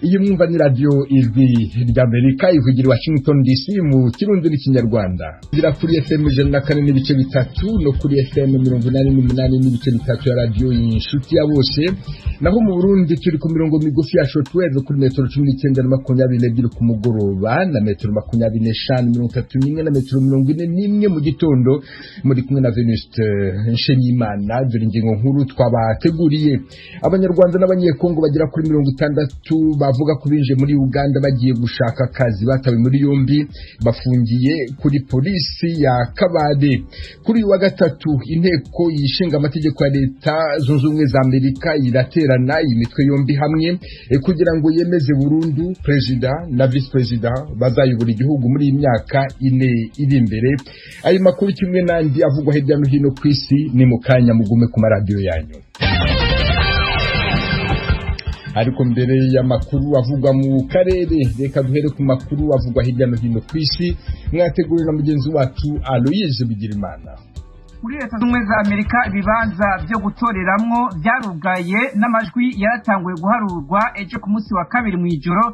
Iyi mwumva ni Radiyo Ijwi ry'Amerika ivugira i Washington DC mu Kirundi n'Ikinyarwanda. Gira kuri FM 104.3 no kuri FM 88.3 ya Radiyo Inshuti ya Bose. Naho mu Burundi turi ku mirongo migufi ya shortwave kuri metero 19 na 22 ku mugoroba, na metero 25, 31 na metero 41 mu gitondo. Muri kumwe na Venuste Nshimiyimana. Dore ingingo nkuru twabateguriye: Abanyarwanda n'Abanyekongo bagera kuri 60 bavuga ko binjiye muri Uganda bagiye gushaka akazi batawe muri yombi, bafungiye kuri polisi ya Kabale. Kuri uyu wa gatatu, Inteko yishinga Amategeko ya Leta Zunze Ubumwe za Amerika iraterana iyi mitwe yombi hamwe kugira ngo yemeze burundu perezida na visi perezida bazayobora igihugu muri iyi myaka 4 iri imbere. Ayo makuru kimwe n'andi avugwa hirya no hino ku isi ni mu kanya, mugume ku maradiyo yanyu. Ariko mbere y'amakuru avugwa mu karere, reka duhere ku makuru avugwa hirya no hino ku isi, mwateguriwe na mugenzi wacu Aloyize Bigirimana. Muri Leta Zunze Ubumwe za Amerika, ibibanza byo gutoreramwo byarugaye n'amajwi yaratanguye guharurwa ejo ku munsi wa kabiri mu ijoro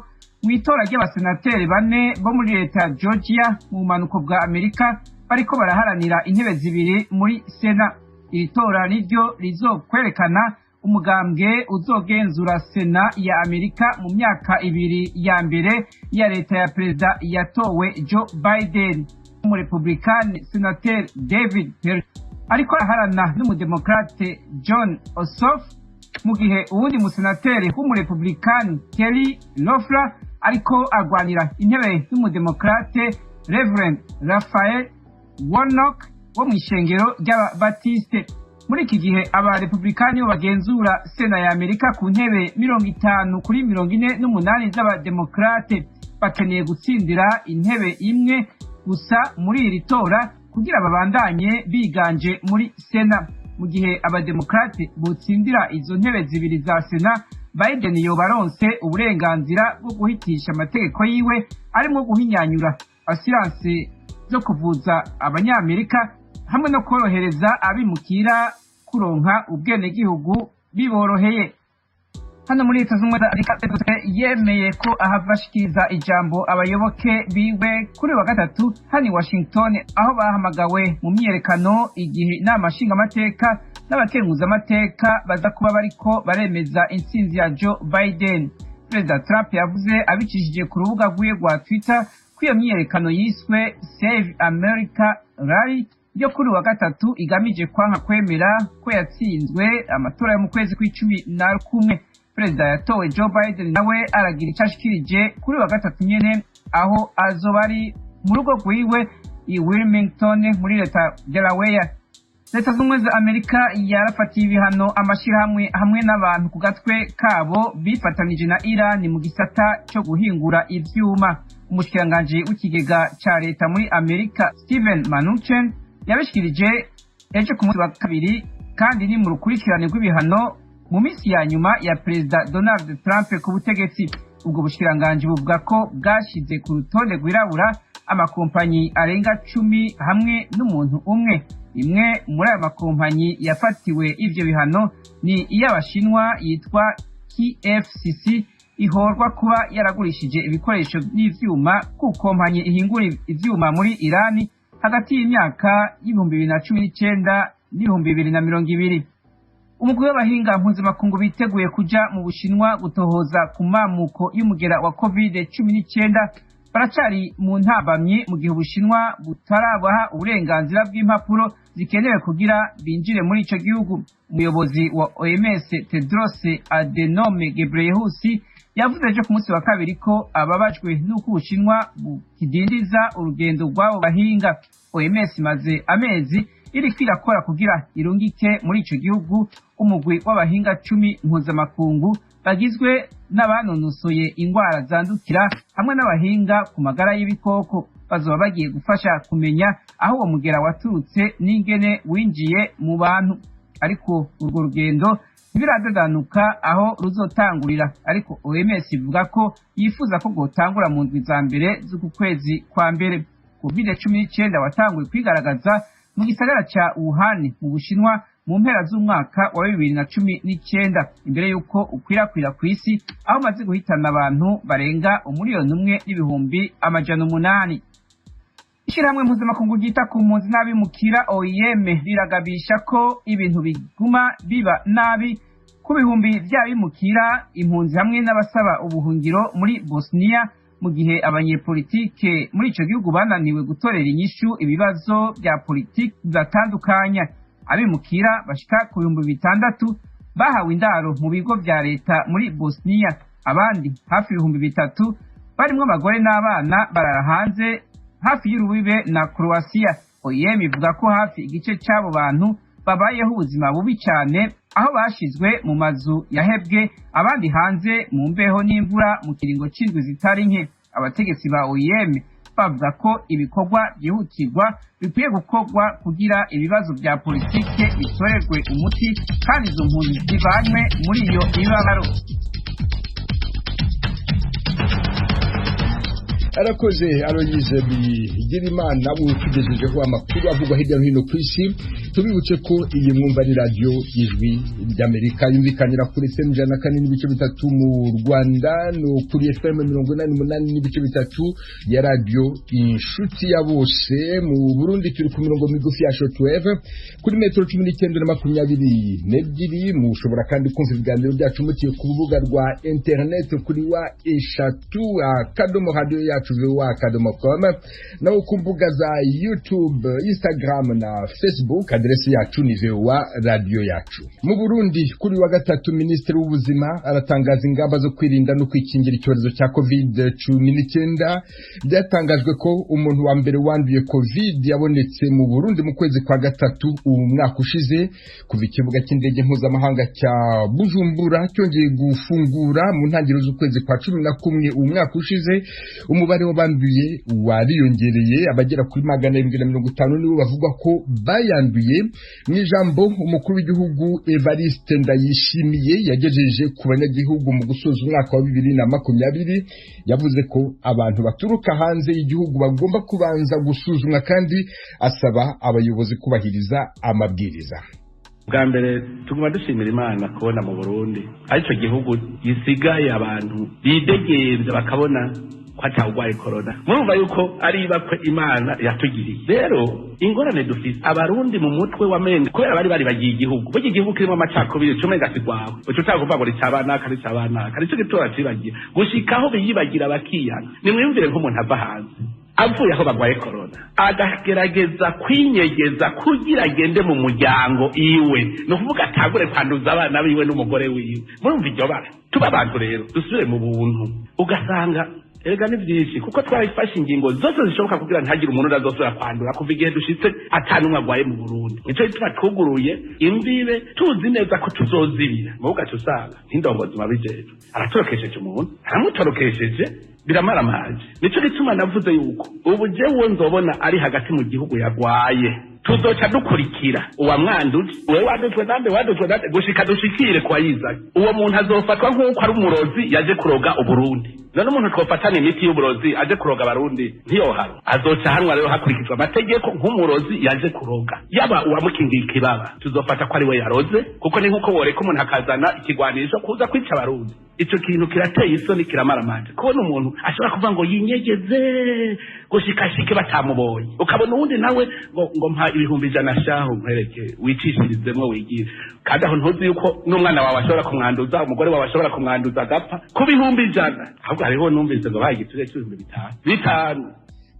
mu itora ry'abasenateri bane bo muri leta ya Georgia mu bumanuko bwa Amerika, bariko baraharanira intebe zibiri muri Sena. Iri tora niryo rizokwerekana umugambwe uzogenzura Sena ya Amerika mu myaka 2 ya mbere ya leta ya perezida yatowe Joe Biden. Umurepublikani senateri David Perdue ariko araharana n'umudemokrate Jon Ossoff, mu gihe uwundi musenateri w'umurepublikani Kelly Loeffler ariko agwanira intebe n'umudemokrate Reverend Raphael Warnock wo mu ishengero ry'Ababatiste. Muri iki gihe, Abarepublikani bo bagenzura Sena ya Amerika ku ntebe 50 kuri 48 z'Abademokrate. Bakeneye gutsindira intebe imwe gusa muri iri tora kugira babandanye biganje muri Sena. Mu gihe Abademokrate botsindira izo ntebe zibiri za Sena, Biden yobaronse uburenganzira bwo guhitisha amategeko yiwe arimwo guhinyanyura assurance zo kuvuza Abanyamerika hamwe no korohereza abimukira kuronka ubwenegihugu biboroheye. Hano muri Leta Zunze Ubumwe za Amerika, yemeye ko ahava ashikiriza ijambo abayoboke biwe kuri wa gatatu hano i Washington, aho bahamagawe mu myiyerekano igihe Inama Nshingamateka n'Abakenguzamateka baza kuba bariko baremeza intsinzi ya Joe Biden. Perezida Trump yavuze abicishije ku rubuga rwiwe rwa Twitter ko iyo myiyerekano yiswe Save America Rally yo kuri wa gatatu igamije kwanka kwemera ko yatsinzwe amatora yo mu kwezi kw'11. Perezida yatowe Joe Biden nawe aragira icyo ashikirije kuri wa gatatu nyene, aho azoba ari mu rugo rwiwe i Wilmington muri leta Delaware. Leta Zunze Ubumwe za Amerika yarafatiye ibihano amashirahamwe hamwe n'abantu ku gatwe kabo bifatanije na Iran mu gisata cyo guhingura ivyuma. Umushikiranganji w'ikigega ca leta muri Amerika, Steven Mnuchin, yabishikirije ejo ku munsi wa kabiri, kandi ni mu rukurikirane rw'ibihano mu minsi ya nyuma ya perezida Donald Trump ku butegetsi. Ubwo bushikiranganji buvuga ko bwashize ku rutonde rwirabura amakompanyi arenga 10 hamwe n'umuntu umwe. Imwe muri ayo makompanyi yafatiwe ivyo bihano ni iy'Abashinwa yitwa KFCC, ihorwa kuba yaragurishije ibikoresho n'ivyuma ku kompanyi ihingura ivyuma muri Irani hagati y'imyaka y'2019 n'2020. Umugwi w'abahinga mpuzamakungu biteguye kuja mu Bushinwa gutohoza ku mamuko y'umugera wa COVID-19 baracari mu ntambamyi, mu gihe Ubushinwa butarabaha uburenganzira bw'impapuro zikenewe kugira binjire muri ico gihugu. Umuyobozi wa OMS, Tedros Adhanom Ghebreyesus, yavuze ejo ku munsi wa kabiri ko ababajwe n'uko Ubushinwa bukidindiza urugendo rw'abo bahinga. OMS imaze amezi iriko irakora kugira irungike muri ico gihugu umugwi w'abahinga 10 mpuzamakungu bagizwe n'abanonosoye ingwara zandukira hamwe n'abahinga ku magara y'ibikoko. Bazoba bagiye gufasha kumenya aho uwo mugera waturutse n'ingene winjiye mu bantu. Ariko urwo rugendo ntibiradadanuka aho ruzotangurira, ariko OMS ivuga ko yifuza ko rwotangura mu ndwi za mbere z'uku kwezi kwa mbere. COVID-19 watanguye kwigaragaza mu gisagara ca Wuhan mu Bushinwa. Mu mpera z'umwaka wa 2019, imbere y'uko ukwirakwira ku isi, aho umaze guhitana abantu barenga 1,800,000. Ishyirahamwe mpuzamakungu ryita ku mpunzi n'abimukira, OIM, riragabisha ko ibintu biguma biba nabi ku bihumbi by'abimukira, impunzi hamwe n'abasaba ubuhungiro muri Bosnia, mu gihe abanyepolitike muri ico gihugu bananiwe gutorera inyishu ibibazo bya politiki bibatandukanya. Abimukira bashika ku 6000 bahawe indaro mu bigo vya leta muri Bosnia. Abandi hafi 3000, barimwo abagore n'abana, barara hanze hafi y'urubibe na Croatia. OIM ivuga ko hafi igice c'abo bantu babayeho ubuzima bubi cyane, aho bashizwe mu mazu yahebwe, abandi hanze mu mbeho n'imvura mu kiringo c'indwi zitari nke. Abategetsi ba OIM bavuga ko ibikorwa byihutirwa bikwiye gukorwa kugira ibibazo bya politike bitorerwe umuti kandi izo mpunzi zivanywe muri iyo mibabaro. Arakoze Aloyize Bigirimana utugejejeho amakuru avugwa hirya no hino ku isi. Tubibutse ko iyi mwumva ari Radiyo Ijwi ry'Amerika, yumvikanira kuri FM 104.3 mu Rwanda no kuri FM 88.3 ya Radiyo Inshuti ya Bose mu Burundi. Turi ku mirongo migufi ya shortwave kuri metero 19 na 22. Mushobora kandi kumva ibiganiro byacu mutiye ku rubuga rwa internet kuri www.radioyacuvoa.com, naho ku mbuga za YouTube, Instagram na Facebook aderesi yacu ni VOA Radiyo Yacu. Mu Burundi, kuri wa gatatu, Minisitiri w'Ubuzima aratangaza ingamba zo kwirinda no kwikingira icyorezo cya COVID-19. Byatangajwe ko umuntu wa mbere wanduye Covid yabonetse mu Burundi mu kwezi kwa gatatu umwaka ushize. Kuva ikibuga cy'indege mpuzamahanga cya Bujumbura cyongeye gufungura mu ntangiriro z'ukwezi kwa 11 umwaka ushize, umubare w'abanduye wariyongereye. Abagera kuri 750 nibo bavugwa ko bayanduye. Mu ijambo umukuru w'igihugu Evariste Ndayishimiye yagejeje ku banyagihugu mu gusoza umwaka wa 2020, yavuze ko abantu baturuka hanze y'igihugu bagomba kubanza gusuzumwa, kandi asaba abayobozi kubahiriza amabwiriza. Bwa mbere, tuguma dushimira Imana kubona mu Burundi aricyo gihugu gisigaye abantu bidegemvya bakabona ko atawugwaye korona. Murumva yuko ari ibakwe Imana yatugiriye. Rero ingorane dufise abarundi mu mutwe wa menga, kubera bari bagiye igihugu, burya igihugu kirimo amacakubiri cumenga si gwawe, uca utakuvuga ngo ricabanaka ricabanaka, nico gitora cibagira gushikaho biyibagira bakiyana. Nimwiyumvire nk'umuntu ava hanze, avuye aho bagwaye korona, agagerageza kwinyegeza kugira agende mu muryango iwe, ni ukuvuga atangure kwanduza abana biwe n'umugore wiwe. Murumva iryo bara? Tuba abantu rero dusubire mu buntu. Ugasanga erega ni byinshi, kuko twafashe ingingo zose zishoboka kugira ntihagire umuntu azosubira kwandura. Kuva igihe dushitse atanumwe agwaye mu Burundi. Nico gituma twuguruye imbibe, tuzi neza ko tuzozibira. Mubu ugaca usanga nk'indongozi mabijejwe aratorokesheje umuntu, aramutorokesheje, biramaramaje. Nico gituma navuze yuko ubu jewe nzobona ari hagati mu gihugu yagwaye, tuzoca dukurikira uwamwanduje, wewe wandujwe nande, wandujwe nande, gushika dushikire kwa yizanye. Uwo muntu azofatwa nk'uko ari umurozi yaje kuroga Uburundi. None umuntu twofatana imiti y'uburozi aje kuroga Abarundi ntiyohanwa? Azoca ahanwa rero hakurikizwa amategeko nk'umurozi yaje kuroga. Yaba uwamukingiye ikibaba, tuzofata ko ari we yaroze, kuko ni nk'uko woreka umuntu akazana ikigwanisho kuza kwica Abarundi. Ico kintu kirateye isoni, kiramaramanje kubona umuntu ashobora kuvuga ngo yinyegeze gushikashike batamubonye, ukabona uwundi nawe ngo mpa 100,000 shahu nkwereke wicishirizemwo wigire, kandi aho ntuzi yuko n'umwana wawe ashobora kumwanduza, umugore wawe ashobora kumwanduza agapfa ku 100,000. Ahubwo hariho numvise ngo bahaye igiturire c'ibihumbi 5 bitanu.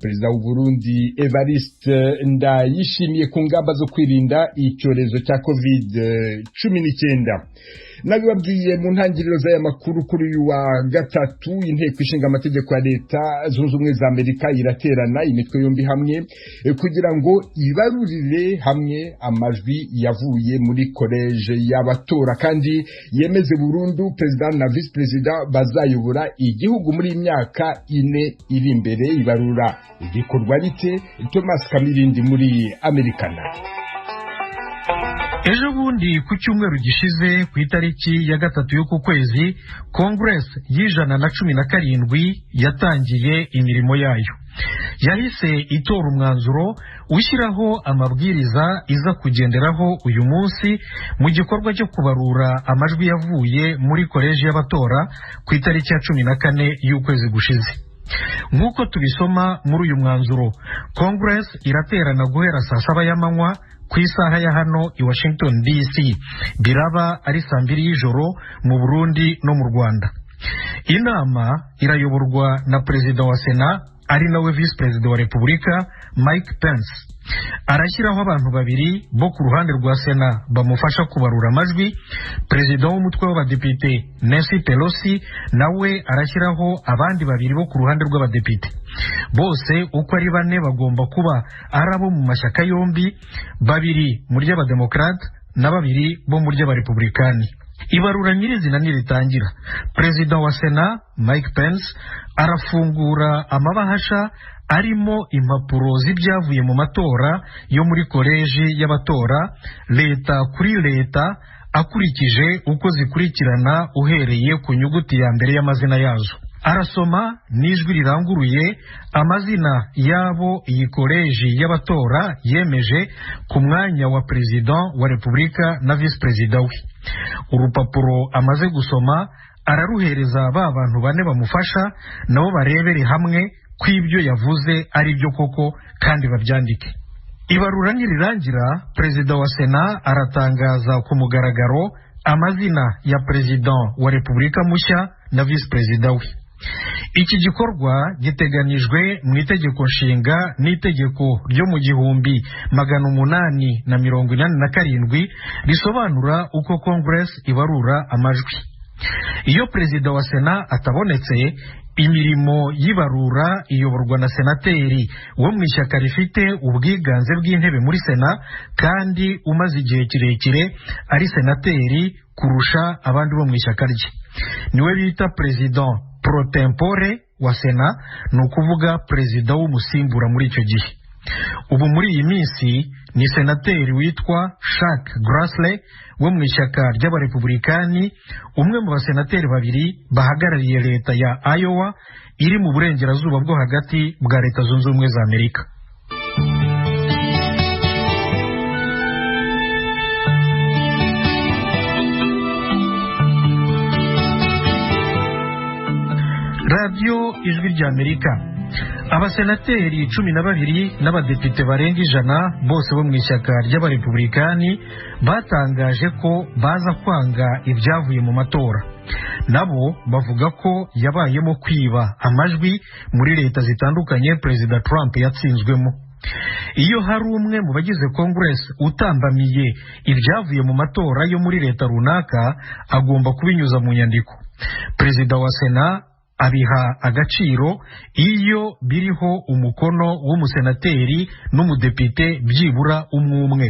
Perezida w'u Burundi Evariste Ndayishimiye ku ngamba zo kwirinda icyorezo cya COVID-19. Nabibabwiye mu ntangiriro z'aya makuru, kuri uyu wa gatatu Inteko Ishinga Amategeko ya Leta Zunze Ubumwe za Amerika iraterana imitwe yombi hamwe kugira ngo ibarurire hamwe amajwi yavuye muri koleje y'abatora, kandi yemeze burundu perezida na visi perezida bazayobora igihugu muri iyi myaka 4 iri imbere. Ibarura igikorwa rite? Thomas Kamirindi muri Amerikana. Ejo bundi ku cyumweru gishize, ku itariki ya 3 y'uku kwezi, Congress y'117 yatangiye imirimo yayo. Yahise itora umwanzuro ushyiraho amabwiriza iza kugenderaho uyu munsi mu gikorwa cyo kubarura amajwi yavuye muri koleji y'abatora ku itariki ya 14 y'ukwezi gushize. Nk'uko tubisoma muri uyu mwanzuro, Congress iraterana guhera saa 7 y'amanywa ku isaha ya hano i Washington DC, biraba ari saa 2 y'ijoro mu Burundi no mu Rwanda. Inama irayoborwa na Perezida wa Sena ari nawe Visi Perezida wa Repubulika Mike Pence. Arashyiraho abantu babiri bo ku ruhande rwa Sena bamufasha kubarura amajwi. Perezida w'umutwe w'abadepite Nancy Pelosi nawe arashyiraho abandi babiri bo ku ruhande rw'abadepite. Bose uko ari bane bagomba kuba ari abo mu mashyaka yombi, babiri mu ry'abademokrate na babiri bo mu ry'abarepublikani. Ibarura nyirizina niritangira, Perezida wa Sena Mike Pence arafungura amabahasha arimo impapuro z'ibyavuye mu matora yo muri koleji y'abatora, leta kuri leta, akurikije uko zikurikirana uhereye ku nyuguti ya mbere y'amazina yazo. Arasoma n'ijwi riranguruye amazina y'abo iyi koleji y'abatora yemeje ku mwanya wa Perezida wa Repubulika na Visi Perezida we. Urupapuro amaze gusoma araruhereza ba bantu bane bamufasha, nabo barebere hamwe ko ibyo yavuze ari byo koko kandi babyandike. Ibarura nirirangira, Perezida wa Sena aratangaza ku mugaragaro amazina ya Perezida wa Repubulika mushya na Visi Perezida we. Iki gikorwa giteganijwe mu itegeko nshinga n'itegeko ryo mu 1887 risobanura uko Congress ibarura amajwi. Iyo Perezida wa Sena atabonetse, imirimo y'ibarura iyoborwa na senateri wo mu ishyaka rifite ubwiganze bw'intebe muri Sena kandi umaze igihe kirekire ari senateri kurusha abandi bo mu ishyaka rye. Niwe bita Perezida pro tempore wa Sena, ni ukuvuga perezida w'umusimbura muri icyo gihe. Ubu muri iyi minsi ni senateri witwa Chuck Grassley wo mu ishyaka ry'abarepublikani, umwe mu basenateri babiri bahagarariye leta ya Iowa iri mu burengerazuba bwo hagati bwa Leta Zunze Ubumwe za Amerika. Radiyo Ijwi ry'Amerika. Abasenateri 12 n'abadepite barenga 100 bose bo mu ishyaka ry'abarepublikani batangaje ko baza kwanga ibyavuye mu matora. Nabo bavuga ko yabayemo kwiba amajwi muri leta zitandukanye Perezida Trump yatsinzwemo. Iyo hari umwe mu bagize Congress utambamiye ibyavuye mu matora yo muri leta runaka, agomba kubinyuza mu nyandiko. Perezida wa Sena abiha agaciro iyo biriho umukono w'umusenateri n'umudepite byibura umwe.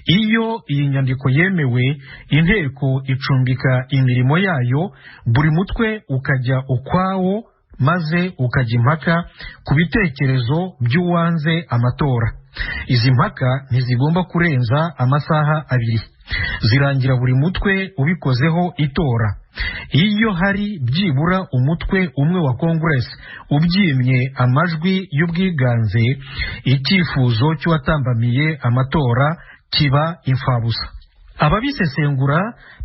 Iyo iyi nyandiko yemewe, inteko icumbika imirimo yayo, buri mutwe ukajya ukwawo maze ukajya impaka ku bitekerezo by'uwanze amatora. Izi mpaka ntizigomba kurenza amasaha 2. Zirangira buri mutwe ubikozeho itora. Iyo hari byibura umutwe umwe wa Congress ubyimye amajwi y'ubwiganze, icyifuzo cy'uwatambamiye amatora kiba imfabusa. Ababisesengura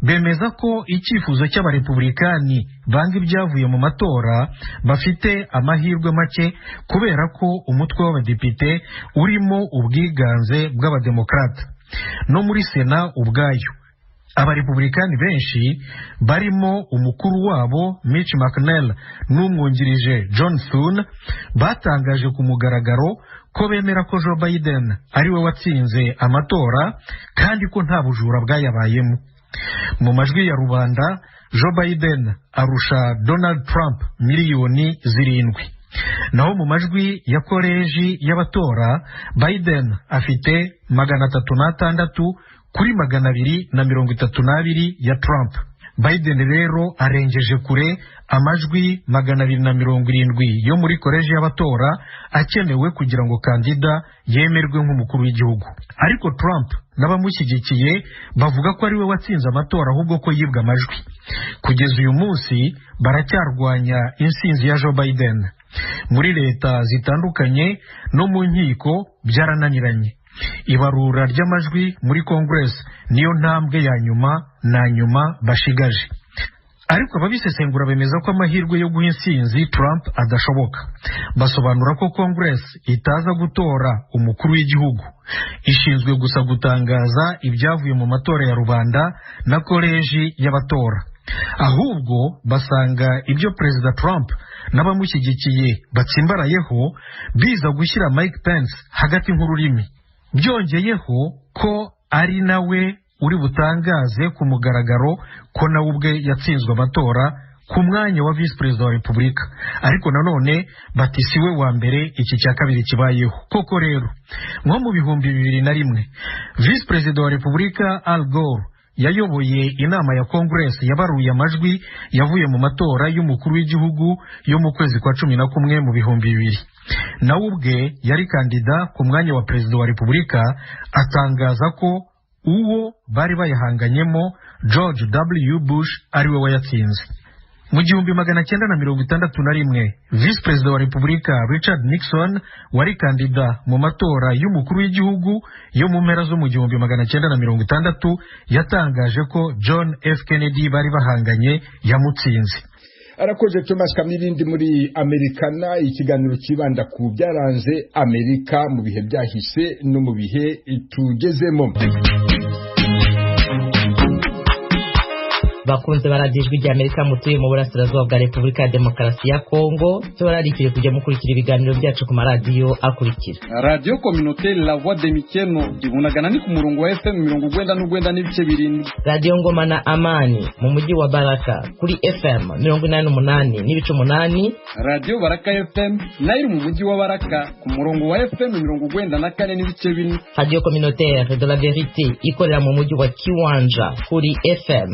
bemeza ko icyifuzo cy'abarepublikani banga ibyavuye mu matora bafite amahirwe make, kubera ko umutwe w'abadepite urimo ubwiganze bw'abademokrate. No muri Sena ubwayo abarepublikani benshi barimo umukuru wabo Mitch McConnell n'umwungirije John Thune batangaje ku mugaragaro ko bemera ko Joe Biden ari we watsinze amatora kandi ko nta bujura bwayabayemo. Mu majwi ya rubanda, Joe Biden arusha Donald Trump miliyoni 7. Naho mu majwi ya koleji y'abatora, Biden afite 306 kuri 232 ya Trump. Biden rero arengeje kure amajwi 270 yo muri koleji y'abatora akenewe kugira ngo kandida yemerwe nk'umukuru w'igihugu. Ariko Trump n'abamushyigikiye bavuga ko ari we watsinze amatora ahubwo ko yibwe amajwi. Kugeza uyu munsi baracyarwanya insinzi ya Joe Biden. Muri leta zitandukanye no mu nkiko byarananiranye. Ibarura ry'amajwi muri Congress niyo ntambwe ya nyuma na nyuma bashigaje. Ariko ababisesengura bemeza ko amahirwe yo guha intsinzi Trump adashoboka. Basobanura ko Congress itaza gutora umukuru w'igihugu, ishinzwe gusa gutangaza ibyavuye mu matora ya rubanda na koleji y'abatora. Ahubwo basanga ibyo Perezida Trump n'abamushyigikiye batsimbarayeho biza gushyira Mike Pence hagati nk'ururimi. Byongeyeho ko ari nawe uri butangaze ku mugaragaro ko nawe ubwe yatsinzwe amatora ku mwanya wa visi perezida wa repubulika. Ariko nanone bati si we wa mbere iki cya kabiri kibayeho. Koko rero, nko mu 2001, visi perezida wa repubulika Al Gore yayoboye inama ya Congress yabaruye amajwi yavuye mu matora y'umukuru w'igihugu yo mu kwezi kwa 11 mu 2000. Nawe ubwe yari kandida ku mwanya wa perezida wa repubulika, atangaza ko uwo bari bayahanganyemo George W. Bush ariwe wayatsinze. Mu 1961, visi perezida wa repubulika Richard Nixon wari kandida mu matora y'umukuru w'igihugu yo mu mpera zo mu 1960 yatangaje ko John F. Kennedy bari bahanganye yamutsinze. Arakoze Thomas Kamirindi muri Amerikana, ikiganiro kibanda ku byaranze Amerika mu bihe byahise no mu bihe tugezemo. Bakunze baradiyo Ijwi ry'Amerika mutuye mu burasirazuba bwa Repubulika ya Demokarasi ya Kongo, tubararikire kujya mukurikira ibiganiro byacu ku maradiyo akurikira: Radiyo Communautaire La Voix de Mikeno ibunagana ni ku murongo wa FM 97.7, Radiyo Ngoma na Amani mu mujyi wa Baraka kuri FM 88.8, Radiyo Baraka FM nayo iri mu mujyi wa Baraka ku murongo wa FM 94.4, Radiyo Communautaire de la Verite ikorera mu mujyi wa Kiwanja kuri FM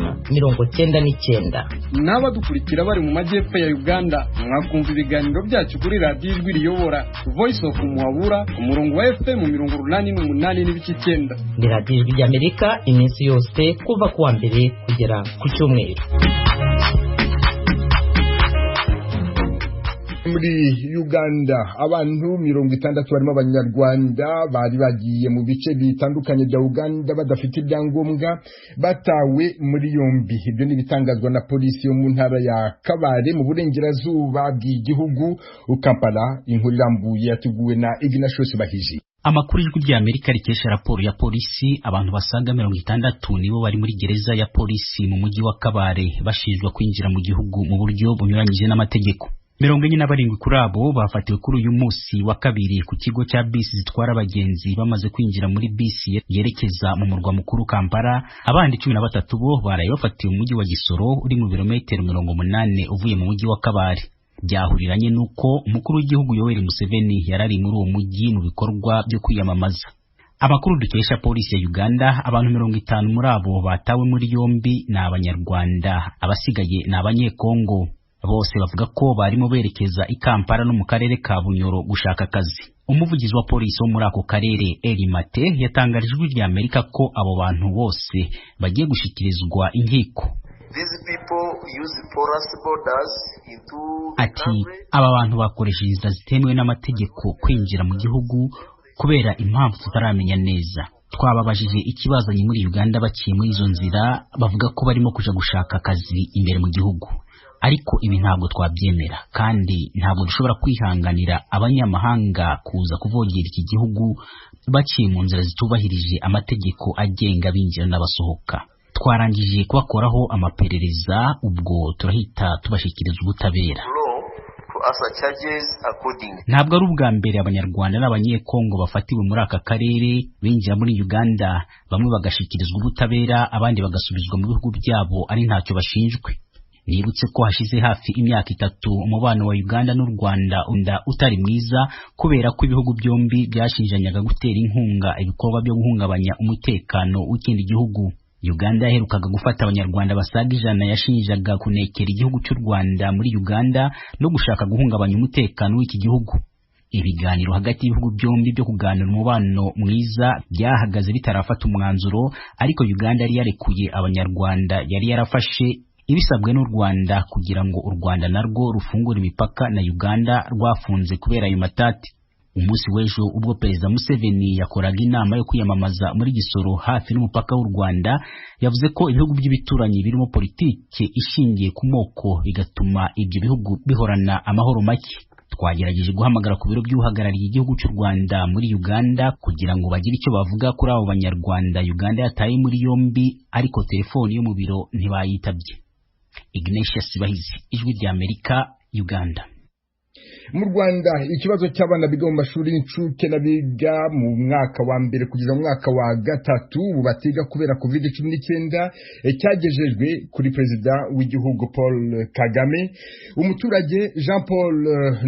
99. N'abadukurikira bari mu majyepfo ya Uganda mwakumva ibiganiro byacu kuri radiyo Ijwi Riyobora Voice of Muhabura ku murongo wa FM 88.9. Ni radiyo Ijwi ry'Amerika iminsi yose kuva ku wa mbere kugera ku cyumweru. Muri Uganda abantu 60 barimo abanyarwanda bari bagiye mu bice bitandukanye bya Uganda badafite ibyangombwa batawe muri yombi. Ibyo ni ibitangazwa na polisi yo mu ntara ya Kabare mu burengerazuba bw'igihugu. Kampala, inkuru irambuye yateguwe na Ignatius Bahiji. Amakuru Ijwi ry'Amerika rikesha raporo ya polisi, abantu basaga 60 nibo bari muri gereza ya polisi mu mujyi wa Kabare bashinjwa kwinjira mu gihugu mu buryo bunyuranyije n'amategeko. 47 kuri abo bafatiwe kuri uyu munsi wa kabiri ku kigo cya bisi zitwara abagenzi bamaze kwinjira muri bisi yerekeza mu murwa mukuru Kampala. Abandi 13 bo baraye bafatiwe mu mujyi wa Gisoro uri mu birometero 80 uvuye mu mujyi wa Kabare. Byahuriranye nuko umukuru w'igihugu Yoweri Museveni yarari muri uwo mujyi mu bikorwa byo kwiyamamaza. Amakuru dukesha polisi ya Uganda, abantu 50 muri abo batawe muri yombi ni abanyarwanda, abasigaye ni abanyekongo. Bose bavuga ko barimo berekeza i Kampala no mu karere ka Bunyoro gushaka akazi. Umuvugizi wa polisi wo muri ako karere Eli Mate yatangarije Ijwi ry'Amerika ko abo bantu bose bagiye gushikirizwa inkiko. Ati aba bantu bakoresheje inzira zitemewe n'amategeko kwinjira mu gihugu kubera impamvu tutaramenya neza. Twababajije ikibazanye muri Uganda baciye muri izo nzira, bavuga ko barimo kuja gushaka akazi imbere mu gihugu. Ariko ibi ntabwo twabyemera, kandi ntabwo dushobora kwihanganira abanyamahanga kuza kuvogera iki gihugu baciye mu nzira zitubahirije amategeko agenga abinjira n'abasohoka. Twarangije kubakoraho amaperereza, ubwo turahita tubashyikiriza ubutabera. Ntabwo ari ubwa mbere abanyarwanda n'abanyekongo bafatiwe muri aka karere binjira muri Uganda, bamwe bagashyikirizwa ubutabera, abandi bagasubizwa mu bihugu byabo ari ntacyo bashinjwe. Nibutse ko hashize hafi imyaka 3 umubano wa Uganda n'u Rwanda utari mwiza kubera ko ibihugu byombi byashinjanyaga gutera inkunga ibikorwa byo guhungabanya umutekano w'ikindi gihugu. Uganda yaherukaga gufata abanyarwanda basaga 100 yashinjaga kunekera igihugu cy'u Rwanda muri Uganda no gushaka guhungabanya umutekano w'iki gihugu. Ibiganiro hagati y'ibihugu byombi byo kuganira umubano mwiza byahagaze bitarafata umwanzuro, ariko Uganda yari yarekuye abanyarwanda yari yarafashe Ibisabwe n'u Rwanda kugira ngo u Rwanda narwo rufungure imipaka na Uganda rwafunze kubera ayo matati. Umunsi w'ejo ubwo Perezida Museveni yakoraga inama yo kwiyamamaza muri Gisoro hafi n'umupaka w'u Rwanda, yavuze ko ibihugu by'ibituranyi birimo politike ishingiye ku moko, bigatuma ibyo bihugu bihorana amahoro make. Twagerageje guhamagara ku biro by'uhagarariye igihugu cy'u Rwanda muri Uganda kugira ngo bagire icyo bavuga kuri abo Banyarwanda Uganda yataye muri yombi, ariko telefoni yo mu biro ntibayitabye. Ignatius Bahizi, Ijwi ry'Amerika, Uganda. Mu Rwanda, ikibazo cy'abana biga mu mashuri y'incuke n'abiga mu mwaka wa mbere kugeza mu mwaka wa gatatu ubu batiga kubera COVID-19 cyagejejwe kuri Perezida w'igihugu Paul Kagame. Umuturage Jean Paul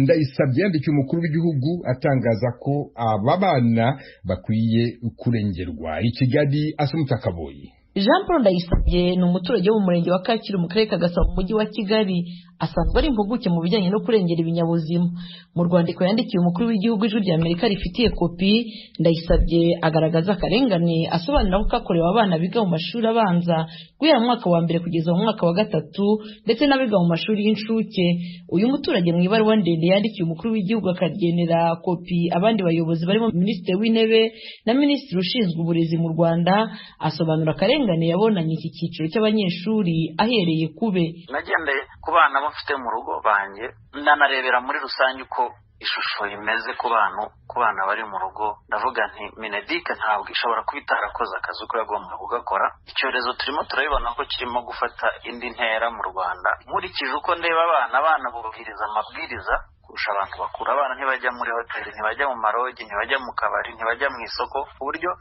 Ndayisabye yandikiye umukuru w'igihugu atangaza ko aba bana bakwiye kurengerwa. I Kigali, Asumta Kaboyi. Jean Paul Ndayisabye ni umuturage wo mu murenge wa Kacyiru mu karere ka Gasabo mu mujyi wa Kigali. Asanzwe ari impuguke mu bijyanye no kurengera ibinyabuzima. Mu rwandiko yandikiye umukuru w'igihugu Ijwi rya Amerika rifitiye kopi, Ndayisabye agaragaza akarengane asobanura ko kakorewe abana biga mu mashuri abanza guhera mu mwaka wa mbere kugeza mu mwaka wa gatatu, ndetse n'abiga mu mashuri y'incuke. Uyu muturage mu ibaruwa ndende yandikiye umukuru w'igihugu akagenera kopi abandi bayobozi barimo Minisitiri w'Intebe na Minisitiri ushinzwe uburezi mu Rwanda, asobanura akarengane yabonanye iki cyiciro cy'abanyeshuri ahereye kube. Nagendeye ku bana bafite mu rugo banjye, ndanarebera muri rusange uko ishusho imeze ku bantu, ku bana bari mu rugo. Ndavuga nti MINEDUC ntabwo ishobora kuba itarakoze akazi uko yagomba kugakora. Icyorezo turimo turabibona ko kirimo gufata indi ntera mu Rwanda. Nkurikije uko ndeba abana bubahiriza amabwiriza kurusha abantu bakuru. Abana ntibajya muri hoteli, ntibajya mu marogi, ntibajya mu kabari, ntibajya mu isoko, ku buryo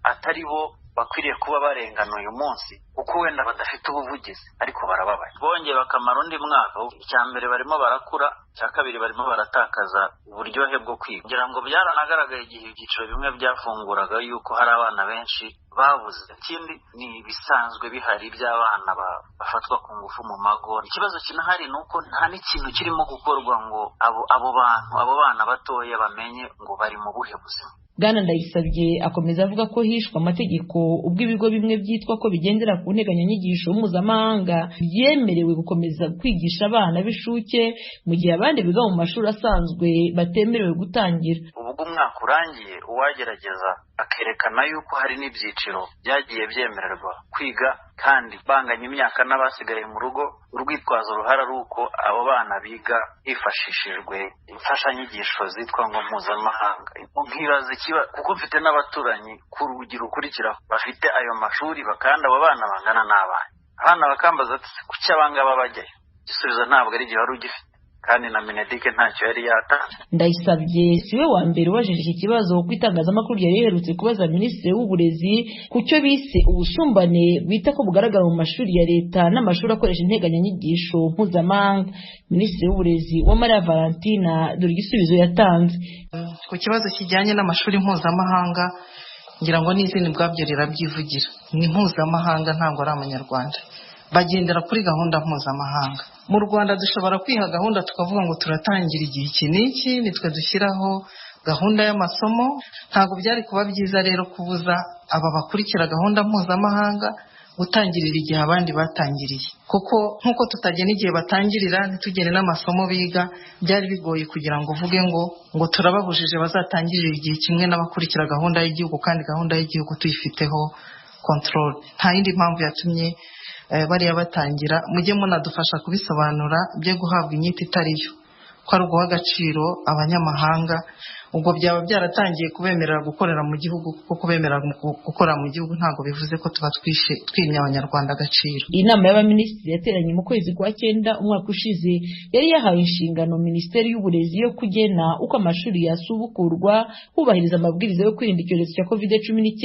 atari bo bakwiriye kuba barengana uyu munsi, kuko wenda badafite ubuvugizi, ariko barababaye. Bongeye bakamara undi mwaka. Icya mbere barimo barakura, icya kabiri barimo baratakaza uburyohe bwo kwiga. Ngira ngo byaranagaragaye igihe ibyiciro bimwe byafunguraga yuko hari abana benshi babuze. Ikindi ni ibisanzwe bihari by'abana bafatwa ku ngufu mu mago. Ikibazo kinahari ni uko nta n'ikintu kirimo gukorwa ngo abo bantu, abo bana batoya bamenye ngo bari mu buhe buzima. Bwana Ndayisabye akomeza avuga ko hishwe amategeko ubwo ibigo bimwe byitwa ko bigendera ku nteganyanyigisho mpuzamahanga byemerewe gukomeza kwigisha abana b'incuke, mu gihe abandi biga mu mashuri asanzwe batemerewe gutangira. Ubwo umwaka urangiye, uwagerageza akerekana yuko hari n'ibyiciro byagiye byemererwa kwiga kandi banganya imyaka n'abasigaye mu rugo, urwitwazo ruhari ari uko abo bana biga hifashishijwe imfashanyigisho zitwa ngo mpuzamahanga. Nkibaza kuko mfite n'abaturanyi ku rugi rukurikiraho bafite ayo mashuri, kandi abo bana bangana n'abana. Abana bakambaza ati kuki abangaba bajyayo? Igisubizo ntabwo ari igihe wari ugifite, kandi na MINEDUC ntacyo yari yatanze. Ndayisabye siwe wa mbere ubajije iki kibazo, kuko itangazamakuru ryari riherutse kubaza Minisitiri w'Uburezi ku cyo bise ubusumbane bita ko bugaragara mu mashuri ya leta n'amashuri akoresha integanyanyigisho mpuzamahanga. Minisitiri w'Uburezi Uwamariya Valentina, dore igisubizo yatanze. Ku kibazo kijyanye n'amashuri mpuzamahanga, ngira ngo n'izindi ubwabyo rirabyivugira, ni mpuzamahanga ntabwo ari amanyarwanda, bagendera kuri gahunda mpuzamahanga. Mu Rwanda dushobora kwiha gahunda tukavuga ngo turatangira igihe iki n'iki, nitwe dushyiraho gahunda y'amasomo. Ntabwo byari kuba byiza rero kubuza aba bakurikira gahunda mpuzamahanga gutangirira igihe abandi batangiriye, kuko nk'uko tutagena igihe batangirira ntitugene n'amasomo biga, byari bigoye kugira ngo uvuge ngo turababujije bazatangirira igihe kimwe n'abakurikira gahunda y'igihugu, kandi gahunda y'igihugu tuyifiteho control. Nta yindi mpamvu yatumye bariya batangira. Mujye munadufasha kubisobanura byo guhabwa inyito itariyo, ko ari uguha agaciro abanyamahanga. Ubwo byaba byaratangiye kubemerera gukorera mu gihugu, kuko kubemerera gukorera mu gihugu ntabwo bivuze ko tuba twimye abanyarwanda agaciro. Inama y'abaminisitiri yateranye mu kwezi kwa cyenda umwaka ushize yari yahawe inshingano Minisiteri y'Uburezi yo kugena uko amashuri yasubukurwa hubahiriza amabwiriza yo kwirinda icyorezo cya COVID-19.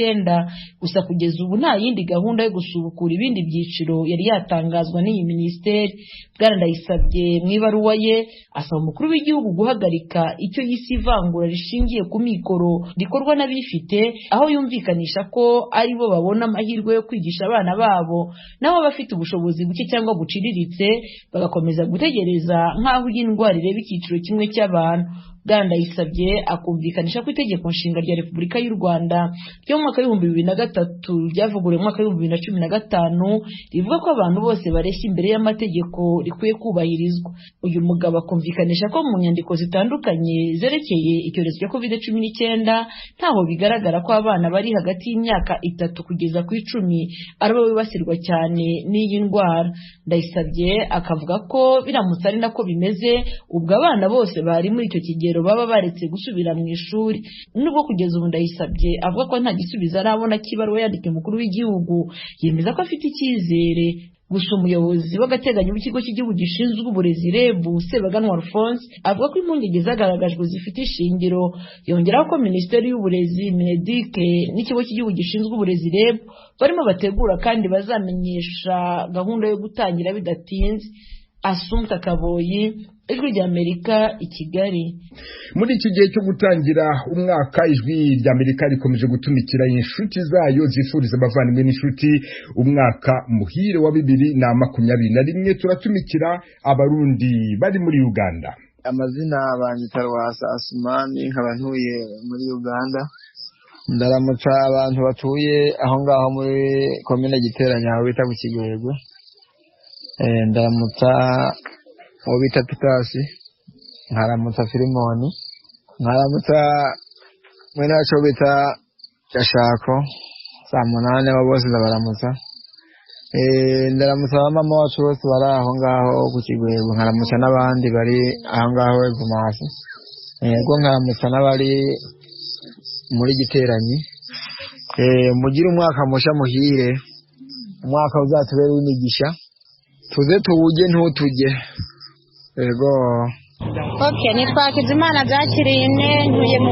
Gusa kugeza ubu nta yindi gahunda yo gusubukura ibindi byiciro yari yatangazwa n'iyi minisiteri. Bwana Ndayisabye mu ibaruwa ye asaba umukuru w'igihugu guhagarika icyo yise ivangura rishingiye ku mikoro rikorwa n'abifite, aho yumvikanisha ko ari bo babona amahirwe yo kwigisha abana babo, naho abafite ubushobozi buke cyangwa buciriritse bagakomeza gutegereza nk'aho iyi ndwara ireba icyiciro kimwe cy'abantu. Bwana Ndayisabye akumvikanisha ko itegeko nshinga rya Repubulika y'u Rwanda ryo mu mwaka w'2003 ryavuguruwe mu mwaka w'2015 rivuga ko abantu bose bareshya imbere y'amategeko rikwiye kubahirizwa. Uyu mugabo akumvikanisha ko mu nyandiko zitandukanye zerekeye icyorezo cya COVID-19 ntaho bigaragara ko abana bari hagati y'imyaka 3 kugeza ku 10 aribo bibasirwa cyane n'iyi ndwara. Ndayisabye akavuga ko biramutse ari nako bimeze, ubwo abana bose bari muri icyo kigero baba baretse gusubira mu ishuri. Nubwo kugeza ubu Ndayisabye avuga ko nta gisubizo arabona cy'ibaruwa yandikiye umukuru w'igihugu, yemeza ko afite icyizere. Gusa umuyobozi w'agateganyo w'ikigo cy'igihugu gishinzwe uburezi REB, Sebaganwa Alphonse, avuga ko impungenge zagaragajwe zifite ishingiro. Yongeraho ko Minisiteri y'Uburezi, MINEDUC n'ikigo cy'igihugu gishinzwe uburezi REB barimo bategura kandi bazamenyesha gahunda yo gutangira bidatinze. Asumta Kaboyi, Ijwi ry'Amerika i Kigali. Muri iki gihe cyo gutangira umwaka, Ijwi ry'Amerika rikomeje gutumikira inshuti zayo zifuriza abavandimwe n'inshuti umwaka muhire wa 2021. Turatumikira Abarundi bari muri Uganda. Amazina banyita Rwasa Asumani, nkaba ntuye muri Uganda. Ndaramutsa abantu batuye aho ngaho muri komine Giteranya aho bita ku Kigwegwe. Ndaramutsa uwo bita Pitasi, nkaramutsa Filimoni, nkaramutsa mwene wacu uwo bita Gashako, saa 8 abo bose ndabaramutsa. Ndaramutsa abamama wacu bose bari aho ngaho ku Kigwegwe, nkaramutsa n'abandi bari aho ngaho Evumasi, yego nkaramutsa n'abari muri Giteranyi. Mugire umwaka musha muhire, umwaka uzatubere w'imigisha, tuze tuwuje ntutujye. Yego. Okay, nitwa Hakizimana Jacqueline, ntuye mu